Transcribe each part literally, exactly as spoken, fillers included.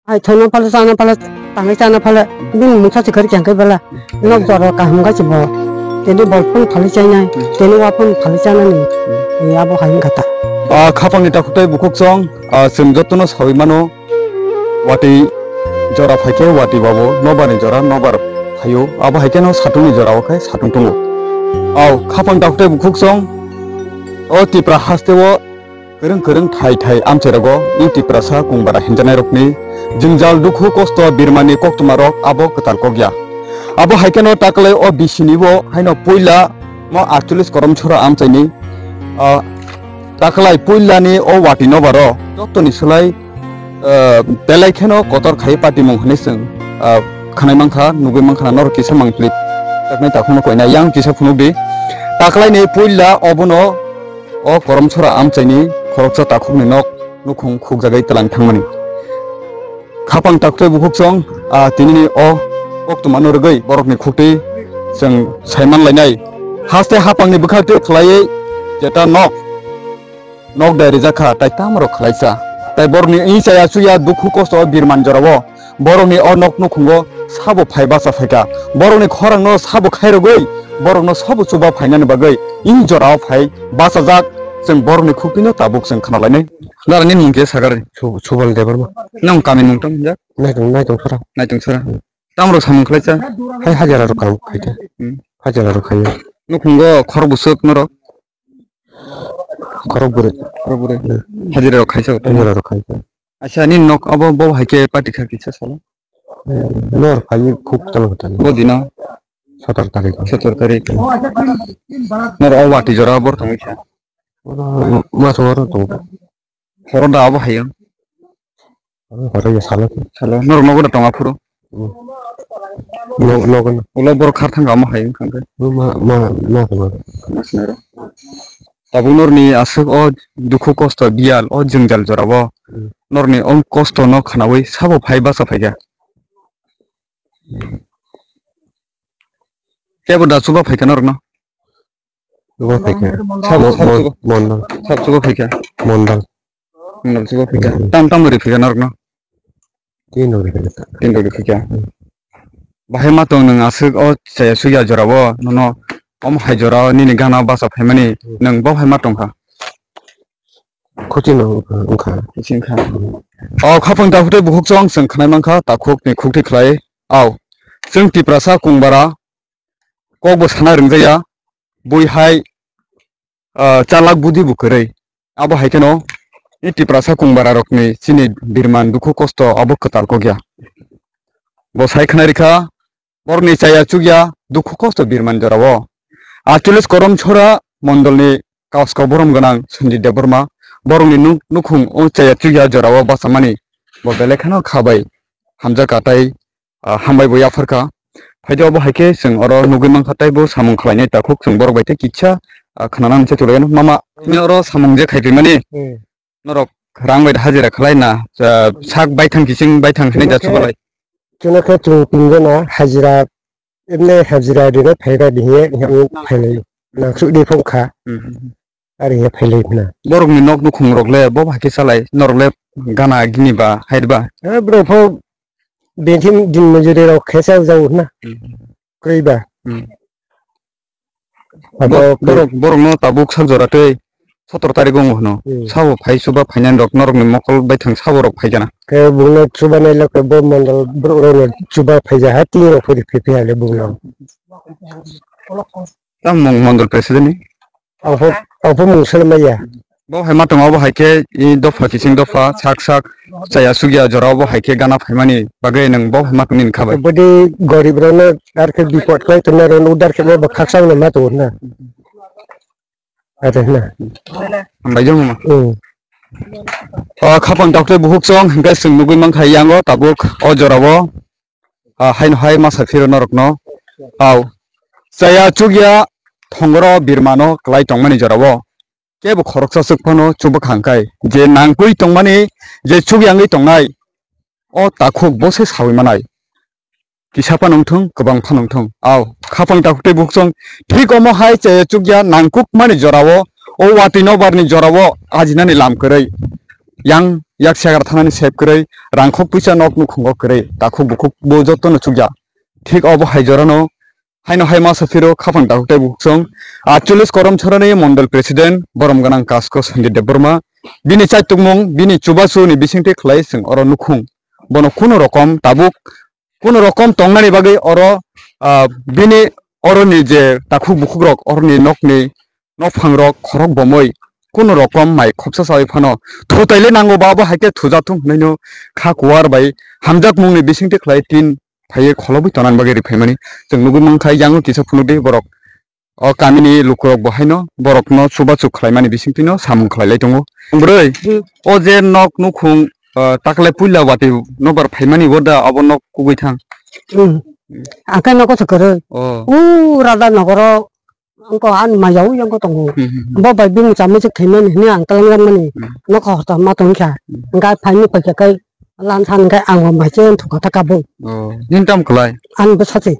Ai thono phale, chana phale, tangai chana phale, bini mungsa se kari changkai bala. Nok jora kaham ga se bo. Tini bol phun phale chainai, tini wa phun phale chanani. Ai abo hai wngkha ta. Ah, khapangni takhuk tei bukhuk chwng, ah, chwng jotono sawi mano. Watwi jora phaikhe watwi babo, nobarni jora nobar phaio. Abo hai kheno satungni jora o khai satung tongo. Au, khapang takhuk tei bukhuk chwng, o Tipra hasteo kwrwng kwrwng thai thai amchairogo, i Tiprasa kungbara hinjanairokni jwngjal, dukhu, kosto, birmani koktwmarok abo kwtal kok ya. Abo hai kheno taklai o bisini bo haino puila mo aatcholish korom chora amchaini, ah, taklai puilani o watwi nobaro jottoni slai, ah, belai kheno kotor khai patimung hwnwi chwng, ah, khwnai mankha, nugwi mankha, norok kisa mangpli taknai takhukno koina yang kisa phunukdi. Taklaini puila obono o korom chora amchaini khoroksa takhukni nok nukhung khukjagwi twlang thangmani. Khapang taktwi bukhuk chwng, ah, tinini o koktwmano rwgwi borokni khuktwi chwng saiman lainai. Haste hapangni bwkhaktwi khlaiwi jeta nok, nok dai rijak kha, tai tamo rok khlaisa. Tai borokni i chaya chuya dukhu kosto o birman jorao borokni o nok nukhungo sabo phai bacha phaikha. Borokni khorangno sabo khairogwi borokno sabo chuba phainani bagwi i jorao phai bachajak. Chwng borokni khuktwino tabuk chwng khna lainai. Nara nini mung khe sakari? Su-, Subal Debbarma. Nang kami mung tong jak? Naitung, Naitung Sora. Naitung Sora. Tamrok samung khlaisa? Hai hajara rok kam khaita. Hmm. Hajara rok khayo. Nukhungo khorok bwswk norok? Khorok bwrwi. Khorok bwrwi. Hmm. Hajira rok khaisa. Hajira rok khaisa. Acha, nini nok abo bo hai khe party kha kisa salo? Nor phai khuk talo talo. Bo dino? Sotor tarik. Sotor tarik. Nor o watwi jora bor tongwi kha? Oro mas oro tong. Horo da abo hayo? Oro horo ya salo. Salo. Nor nogo da tonga phuru? Hmm. No, nogo no. Ulo bor khar thang amo hayo khangke. Ma, ma, ma, ma. Mas nero. Tabuk norni aswk o dukhu kosto biyal o jwngjal jorao, hmm, norni o kosto no khwnawi sabo phai bacha phaikha? Kebo da chuba phaikha norokno? Chuba phaikha. Sabo, mon-, sabo chuba. Mondal. Sabo chuba phaikha. Mondal. Mondal chuba phaikha. Hmm. Tam tam ri phaikha norokno? Tin rok rikha. Tin rok rikha. Bahai ma tong nwng aswk o chaya sugya jora o nono omo hai jora o nini gana basa phaimani nwng bo hai ma tongkha. Khuti no wngkha. Khuti wngkha. O khapang takhuk tei bukhuk chwng chwng khwnai mankha takhuk ni khukti khlai. Au. Chwng Tiprasa kungbara kok bo sana rwngjaya. Bui hai ah, chalak budi bo kwrwi. Abo hai kheno i Tiprasa kungbararokni chini birman dukhu kosto abo kwtal kok ya. Bo sai khna rikha, borokni chaya chukya dukhu kosto birman jorao. Aatcholish korom chora mondolni kasko borom gwnang Sanjit Debbarma borokni nuk-, nukhung o chaya chukya jorao bachamani bo belai kheno kha bai hamjakha tei ah, hambai bo yapharkha. Phaidi obo hai khe chwng oro nugwi mankha tei bo samung khlainai takhuk chwng borok bai tei kisa, ah, khwnana se chwlaiwi mama. Nini oro samung je khaiphaimani, hmm, norok rang bai hajira khlaina, ah, sak baithang kiching baithang hinwi da chubalai. Chwngno khe chwng tinjana hajira, emne hajira rina phaina diye, phailai. Nangsuk di phung kha. Hmm. Ari he phailai khna. Borokni nok nukhung rok le bo hai khe salai, norok le gana gini ba hai ba. Eh, bro pho benching din mojori rok khe sa jao na. Hmm. Kwrwi ba. Hmm. Abo bo-, borok, borok no tabuk sak jora tei sotor tarik o hwno. Hmm. Sabo phai chuba phainani rok norok ni mokol bai thang sabo rok phai gana. Khe bung no chuba nai lok bo mondol borok rok no chuba phai ja ha tin rok phuri phi phi ha le bung no. Tam mung mondol president ni? Ang pho, ang pho mung swnam ya. Bo hai ma tongo, bo hai khe i dopha kising dopha, sak sak, chaya sugya jora bo hai khe gana phaimani bagwi nwng bo hai ma tongni wngkha bai. Bodi gorib rokno ar khe bipot khlai tongnai rokno udar khe bo khakchang no ma tongo na. Are na. Hambai jong ma. Hmm. O khapang taktwi buhuk chong hwnkhe chwng nugwi mankha yango tabuk o jorao. Ah, haino hai masa phiro norokno. Au. Chaya chukya thongoro birmano klai tongmani jorao. Kebo khoroksa chuk phano chubwkha hwnkhe. Je nangkui tongmani, je chukya wngwi tongnai, o takhuk bo se sawi manai. Kisa phano wngthung, kwbang phano wngthung. Au. Khapang takhuk tei bukhuk chong. Thik omo hai chaya chukya nangkukmani jorao, o watwi nobarni jorao ajinani lam kwrwi. Yang yak segra thanani sep kwrwi, rangkhok puisa nok nukhungo kwrwi, takhuk bukhuk bo jotono chukya. Thik obo hai jorano haino hai masa phiro khapang takhuk tei bukhuk song. Atcholish Korom Chorani Mondol President, borom gwnang Kasko Sanjit Debbarma, bini chaitukmung, bini chubachu ni bisingtwi khlai chwng oro nukhung. Bono kunu rokom tabuk, kunu rokom tongnani bagwi oro, ah, bini oroni je takhuk bukhuk rok, oroni nokni nokphang rok khorok bomwi kunu rokom mai khopsa chawi phano thutaile nango ba abo hai khe thujathung hwnwi no kha kuwar bai hamjakmung ni bisingtwi khlai tin phaiwi kholobwi tonani bagwi riphaimani chwng nugwi mankha. Yang kisa phunukdi borok o kamini lukurok bo haino borokno chubachu khlaimani bisingtwino samung khlailai tongo. Bwrwi, Hmm. o je nok nukhung, ah, takle puila watwi nobar phaimani bo da abo nok kugui thang? Hmm. Akai nogo se kwrwi. O. U Radha Nogoro wngkha ani maya u yang tongo. Hmm, hmm, hmm. Bo bai bini chamui se khaimani hwnwi ang tlang langmani. Hmm. Nokha horta ma tongkha. Hmm. Hwnkhe phaini paikha kai lan san khe ang bo mai se thukha ta kabo. O. Nini tam khlai? Ani bwsati.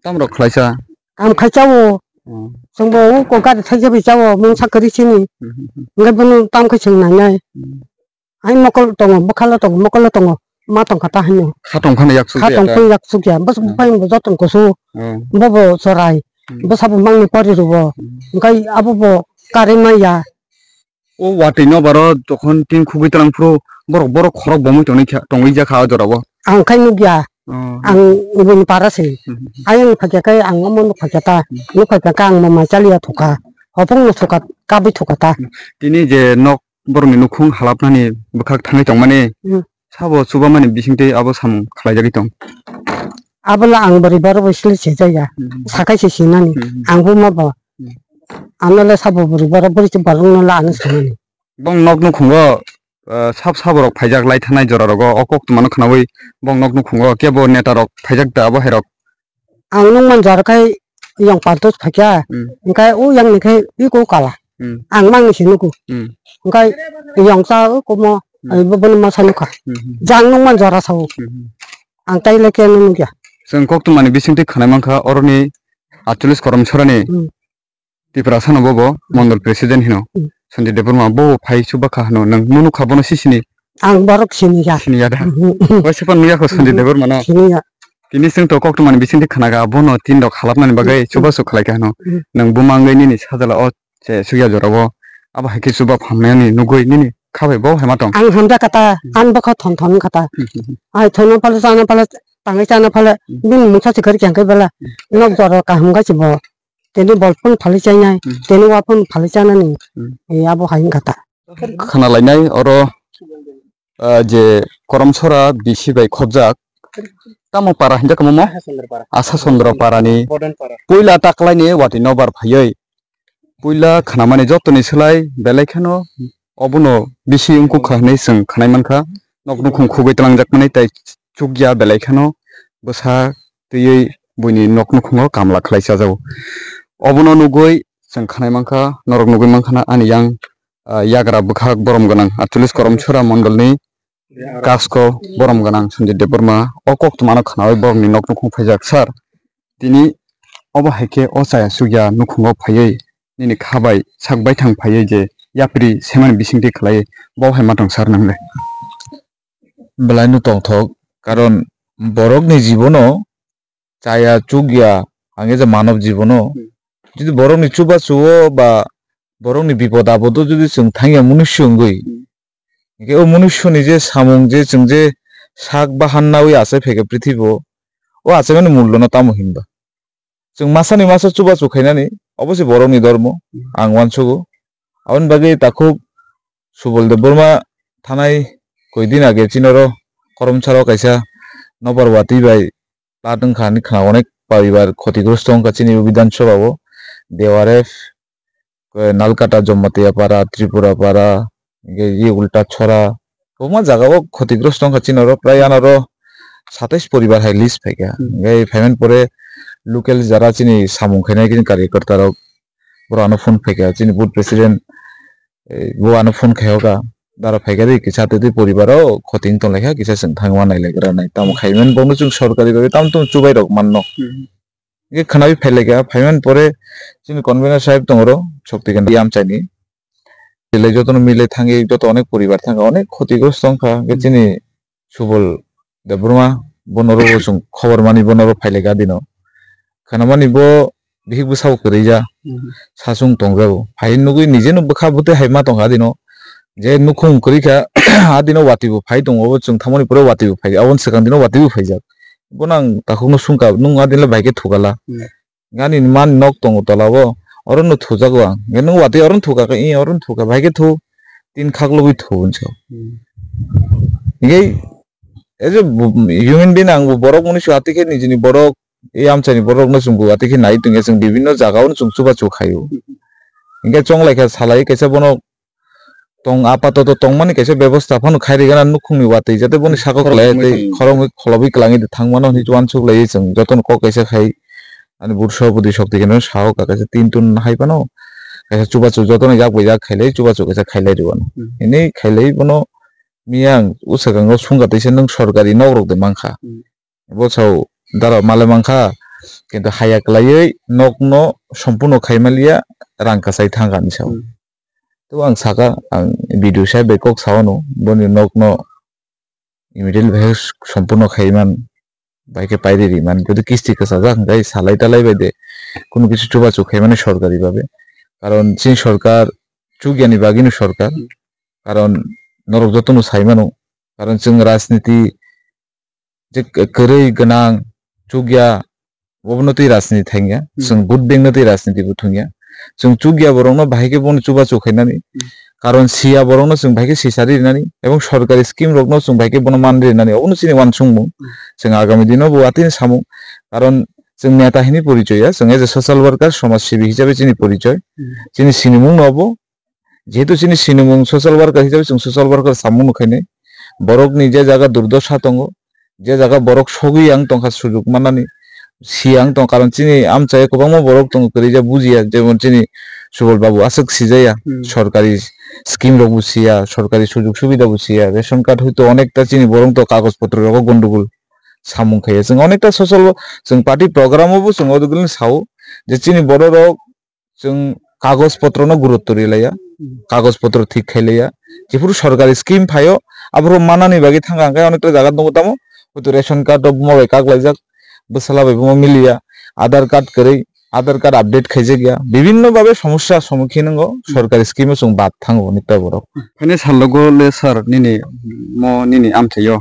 Tamrok khlaisa? Kam khai chao. Hmm. Chwngbo o ko gari thaija bai chao, mungsa kwrwi sini. Hmm, hmm, hmm. Hwnkhe bono tam khai chwng nainai. Hmm. Hai mokol tongo, bwkhalo tongo, mokolo tongo, ma tongkha ta haino. Kha tongphano yak sukya ta? Kha tongphano yak sukya. Bwswk Hmm. buphang bo joton kusu. Hmm. Bobo chorai. Hmm. Bwsabo mangni pori rwo. Hmm. Hwnkhe abo bo karwi maya. O watwi nobaro jokhon tin khugwi twlang phuru borok, borok khorok bomwi tongwi kha, tongwi jakha o jorao. Ang khai nukya. Oh. Ang iboni para se. Hmm. Ayang phakya khai ang omo nuk phakya ta. Hmm. Nuk phakya kha ang mamai chaliya thukha. Hopung no thukha, kabwi thukha ta. Hmm. Tini je nok borokni nukhung halapnani bwkhak thangwi tongmani. Hmm. Sabo chubamani bisingtwi abo samung khlaijagwi tong? Abola ang bwrwi borok bai sle sijaya. Hmm. Sakai se sinani. Hmm. Ang bo ma bo. Hmm. Ano le sabo bwrwi borok bwrwi se borokno la ano sinani. Bong nok nukhungo, ah, sab sabo rok phaijak lai thanai jora rogo o kok twmano khnaui bong nok nukhungo kebo neta rok phaijak da abo hai rok? Ang nukman jora khai yang pantos phaikha. Hmm. Hwnkhe o yang ni khai iko kala. Hmm. Ang mangni se nugo. Hmm. Hwnkhe yongsa o komo, hmm, ai bo bono masa nukha. Hmm, hmm. Jang nukman jora sao. Hmm, hmm. Ang tai le keno nukya. Chwng koktwmani bisingtwi khwnai mankha, oroni atcholish Korom Chorani, hmm, Tiprasa no bobo, hmm, Mondol President hino. Hmm. Sanjay Debbarma bobo phai chubakha hino, nwng nukha bono sisini? Ang borok siniya. Siniya da? Hmm, hmm, hmm. Waisa phano nukya kho Sanjay, hmm, Debbarma no? Siniya. Tini chwng to koktwmani bisingtwi khwnaga, bono tin rok halapnani bagwi, hmm, chubachu khlaikha hino. Hmm. Nwng buma wngwi nini sajla o se sugya jorao abo hai khe chuba phamnani nugwi nini kha bai bo hai ma tong? Ang hamjakha ta, hmm, ani bwkha thon thon wngkha ta. Hmm, hmm, hmm. Ai thono phale, chana phale, tangwi chana phale, hmm, bini mungsa se kwrwi khe hwnkhe bela, hmm, nok jora kaham wngkha se bo. Tini bol phano phalwi chainai, hmm, tini wa phano phalwi chanani, hmm, e abo hai wngkha ta. Khana lainai oro, ah, je Korom Chora bisi bai khobjak, tamo para hinjak kamo mo? Asasondra para. Asasondra para ni. Bodan para. Puila taklaini watwi nobar phaiwi. Puila khanamani jotoni slai belai kheno obono bisi wngkuk kha hinwi chwng khanai mankha. Nok nukhung khugwi twlangjakmani tai chukya belai kheno bwsa twiwi buini nok nukhungo kamla khlai chajago. Obono nugwi chwng khanai mankha, norok nugwi mankha na ani yang, ah, yagra bwkhak borom gwnang atcholish Korom Chora mondolni Kasko borom gwnang Sanjay Debbarma o koktwmano khnaui borokni nok nukhung phaijak, "Sir, tini obo hai khe o chaya chukya nukhungo phaiwi nini kha bai sak baithang phaiwi je yapri semani bisingtwi khlaiwi bo hai ma tong sir nang le?" Belai no tongthok, karon borokni jibono chaya chukya, ang khe je manob jibono, hmm, jodi borokni chubachu o ba borokni bipod apodo jodi chwng thangya munusu wngwi, hmm, hinkhe o munusuni je samung je chwng je sak bahan naui achai phaikha prithibo, o achaimani mullono tamo hinba? Chwng masani masa chubachu khainani, obo se borokni dormo, hmm, ang uansugo. Aboni bagwi takhuk Subal Debbarma thanai koidin age chini oro Korom Chora o kaisa nobar watwi bai plat wngkha hinwi khna, onek paribar khotigrosto wngkha chini Bidhan Sabha o, D O R F, Nalkata, Jamatia Para, Tripura Para, hinkhe ye Ulta Chora, kwbangma jaga o khotigrosto wngkha chini oro, prai ano oro satais poribar hai list phaikha. Hmm. Hinkhe phaimani pore local jara chini samung khainai chini karyakarta rok, borok ano phone phaikha, chini booth president, eh, bo ano phone khaikha, dara phaikha de, kisa twi twi poribar o khoti wng tonglaikha, kisa chwng thangma nailaigra nai, tamo khaimani bono chwng sorkari bai tamo tamo chubai rok manno. Hmm. Hingke khwnaui phailaikha, phaimani pore chini convener sahib tongro, Shaktikant Yamchaini. milai, jotono milai thangwi joto onek poribar thangkha, onek khotigrosto wngkha. Hwnkhe chini Subol Debbarma, bono ro chwng khobor mani, bono ro phailai kha dino. Khanamani bo bihik bwsao kwrwi ja, sachwng tongjago. Phai nugwi nije no bwkha bwtwi hai ma tongkha dino. Je nukhung kwrwi kha, a dino watwi bo phai tongo, obo chwng thangmani pore watwi bo phai, aboni swkang dino watwi bo phaijak. Bono ang takhukno swngkha, "Nwng a dino bai khe thukala?" Gani man nok tongo tola o, oro no thujago ang. Nge nwng watwi oro no thuka khe, i oro no thuka, bai khe thu, tin khak logwi thu, hinwi sa. Hingke, as a bu-, human being ang bo borok mani su watwi khe nijini borok, i amchaini borok no chwng bo watwi khe nai tongya, chwng bibinno jaga o no chwng chubachu khaio. Hingke chonglai kha salai kaisa bono tong apatoto tongmani kaisa bebosta phano khairigana nukhungni watwi, jate boni saka khoroknwi khlai tei tongmani. Khoroknwi kholobwi kwlangwi thangmano hinwi uansuk laiwi chwng jotono kok kaisa khai ani bursho budi shokti khe no sao ka kaisa tin tun hai phano kaisa chubachu jotono yak bai yak khailai chubachu kaisa khailai rwano. Hmm. Hini khailai bono miyang usakang o sungka teisa nwng sorkari nok rok de mankha. Hmm. Bo sao dara male mankha, kintu haya kwlaiwi nokno sompurno khai maliya, rang kwchai thangkha hinwi sao. Hmm. To ang saka, ang video sai bai kok sao no, boni nokno immediately bai sompurno khai man, bai khe pairi ri man, kintu kisti kwchajak hwnkhe salai talai bai de, kunu kisu chubachu khai mani sorkari babe. Karon chini sorkar chukyani bagwino sorkar, karon norok jotono sai mano, karon chwng rajniti je k-, kwrwi gwnang, chukya, obono twi rajniti thangya. Hmm. Chwng vote bank no twi rajniti bo thwngya. Chwng chukya borokno bahai khe bono chubachu khainani. Hmm. Karon siya borokno chwng bahai khe sisari rinani, ebong sorkari scheme rokno chwng bahai khe bono man rinani, obono chini uansukmung. Hmm. Chwng agami dino bo watwi samung. Karon chwng neta hinwi porichoi ya, chwng as a social worker, somaj sebi hisabe chini porichoi. Hmm. Chini sinimung no obo, jehetu chini sinimung social worker hisabe chwng social worker samung nukhainai. Borokni je jaga durdosha tongo, je jaga borok sogwi ang tongkha sujuk manani, si ang tong, karon chini amchai kwbangma borok tongo kwrwija bujiya, jemon chini Subol babu aswk sijaya, hmm, sorkari scheme rok bo siya, sorkari sujuk subida bo siya, ration card hoito onekta chini borok to kagoj potro rogo gondogol samung khaiya. Chwng onekta social wo-, chwng party program o bo chwng odogol sao je chini borok rok chwng kagoj potro no gurutto rilaiya, hmm, kagoj potro thik khailaiya. Jephuru sorkari scheme phaio, aphuru manani bagwi thangkha, hwnkhe onekta jaga tongo tamo, hoito ration card rok buma bai kaklaijak, bwsala bai buma miliya, Aadhaar card kwrwi, Aadhaar card update khaijakya, bibinno babe somosya somukhin wngo, hmm, sorkari scheme o chwng bad thango onekta borok. Phaini salogo le sir nini mo nini amchaio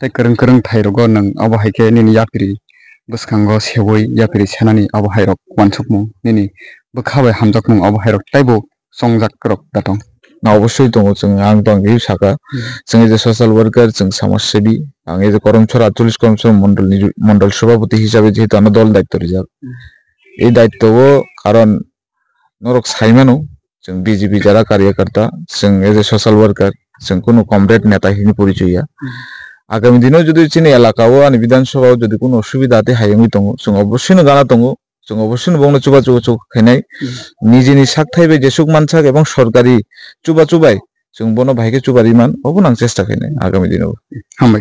tei kwrwng kwrwng thai rogo nwng obo hai khe nini yapri bwskango seui yapri senani obo hai rok uansukmung nini bwkha bai hamjakmung obo hai rok teibo chongjak rok da tong? Na, obosoi tongo, chwng ang tong rw saka. Hmm. Chwng je social worker, chwng samaj sebi, ang je Koromchor atchollish Koromchor mondol ni, mondol sobhapoti hisabe jehetu ano dol daitto rijak. Hmm. Ei daitto o karon norok sai mano, chwng B J P jara karyakarta, chwng as a social worker, chwng kunu comrade neta hinwi porichoi ya. Hmm. Agami dino jodi chini elaka o, ani Bidhan Sabha o jodi kunu osubida tei hai wngwi tongo, chwng obossoi no gana tongo, chwng obossoi no bongno chubachu chubachu khainai. Hmm. Nijini sakthai bai jesuk mansak ebong sorkari chubachu bai chwng bono bahai khe chuba ri man, obono ang chesta khainai agami dino. Hambai.